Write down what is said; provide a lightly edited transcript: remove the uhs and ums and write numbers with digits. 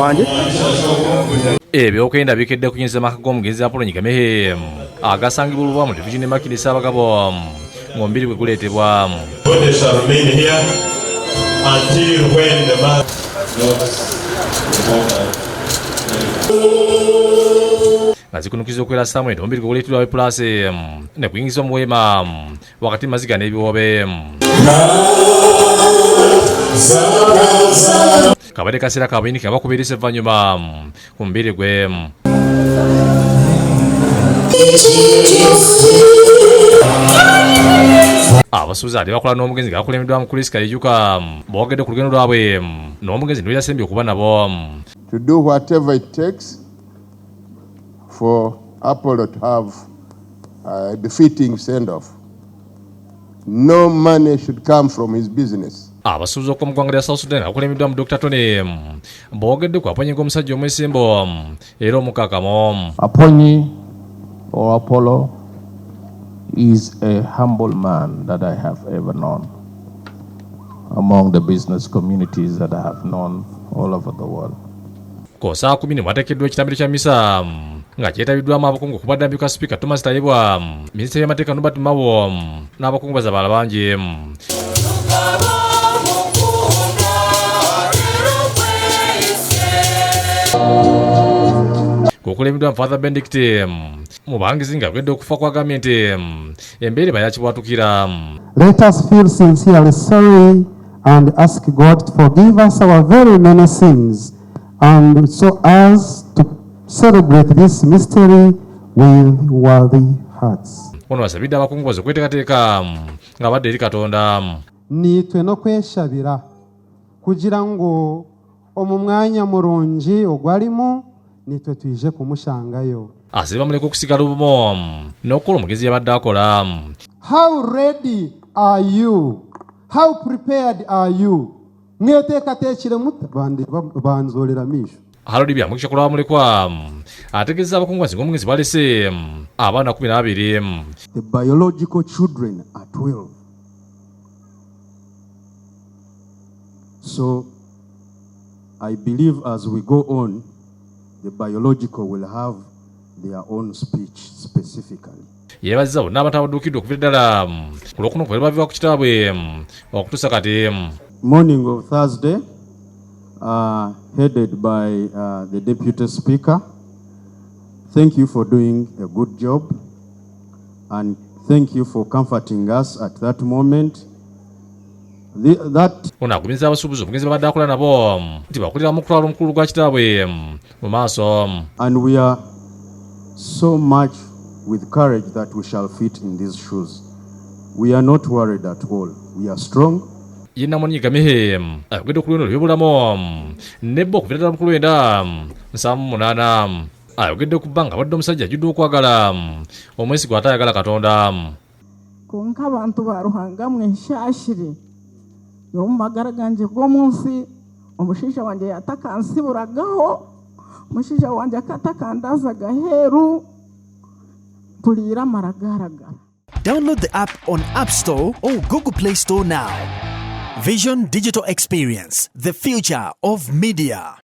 Wangi. Ebyokwenda bikedde kuyinza amaka g'omugenzi Apollo Nyigamehe agasangibwa Olubwa mu division Makindye Ssaabagabo, ng'omubiri gwe guleetebwa. Body shall remain here until when the man Nga zikunukiza okwera Samuel, omubiri gwe guleeteddwa Pulaasi ne guyingizibwa mu weema wakati mu maziga n'ebiwoobe. Kabadde kaseera ka buyinike nga bakuba eriiso evvannyuma ku mubiri gwe. Abasuubuzi ate bakola n'omugenzi nga bakulembeddwamu Chris Kayijuka boogedde ku lugendo lwabwe n'omugenzi lwe yasembye okuba nabo. To do whatever it takes for Apollo to have a befitting send-off. No money should come from his business. Abasuubuzi okuva mu ggwanga lya South Sudan nga bakulembeddwamu Dr. Tony boogedde ku Aponye ng'omusajja omwesimbu era omukkakkamu. Aponye or Apollo is a humble man that I have ever known among the business communities that I have known all over the world. Ku ssaawa 10 mwateekeddwa ekitambiro kya mmisa nga kyetabiddwamu abakungu okubadde amyuka sipiika Thomas Tayebwa, minisita y'amateeka Norbert Mao n'abakungubazi abalala bangi. Kukulembeddwa Father Benedict Mubangizi nga agedde okufa kwagambye nti embeera eba yakibwatukira. Let us feel sincerely sorry and ask God to forgive us our very many sins, and so as to celebrate this mystery with worthy hearts. Ono asabidde abakungubazi okweteekateeka nga badda eri Katonda. Niitwe n'okweshabira kugira ngu omu mwanya murungi ogwarimu nitwe twije kumushangayo. Asabye bamuleke okusigala obumu n'okukola omugenzi yabadde akola. How ready are you? How prepared are you? Mweteekateekire muta? Banzoorera amaisho. Harold Byamugisha ku lwa mulekwa ategeezezza abakungubazi ng'omugenzi bw'alese abaana 12. The biological children are 12. So I believe as we go on, the biological will have their own speech specifically. Yeebazizza bonna abantu abadduukiddwa okuviira ddala ku Lwokuna okuva lwe baviibwa ku kitaabwe okutuusa kati. Morning of Thursday, headed by the Deputy Speaker. Thank you for doing a good job, and thank you for comforting us at that moment. That Ono agumizza abasuubuzi omugenzi babadde akola nabo nti bakuliramu okutwala omukulu gwa kitaabwe mu maaso. And we are so much with courage that we shall fit in these shoes. We are not worried at all. We are strong. Ye Namoni Gamihe ayogedde ku lwendo lw'ebyobulamu ne bba okuviira ddala mu 1978. Ayogedde ku bbanga abadde omusajja ajjudde okwagala, omwesigwa ate ayagala Katonda. Kwonka abantu ba Ruhanga mwe nshashire, nyowe omu magara gangye g'omu nsi omushaija wangye yatakansiburagaho, omushaija wangye akatakandazaga aheeru, mpuriire amaragaragara. Download the app on App Store or Google Play Store now. Vision Digital Experience, the future of media.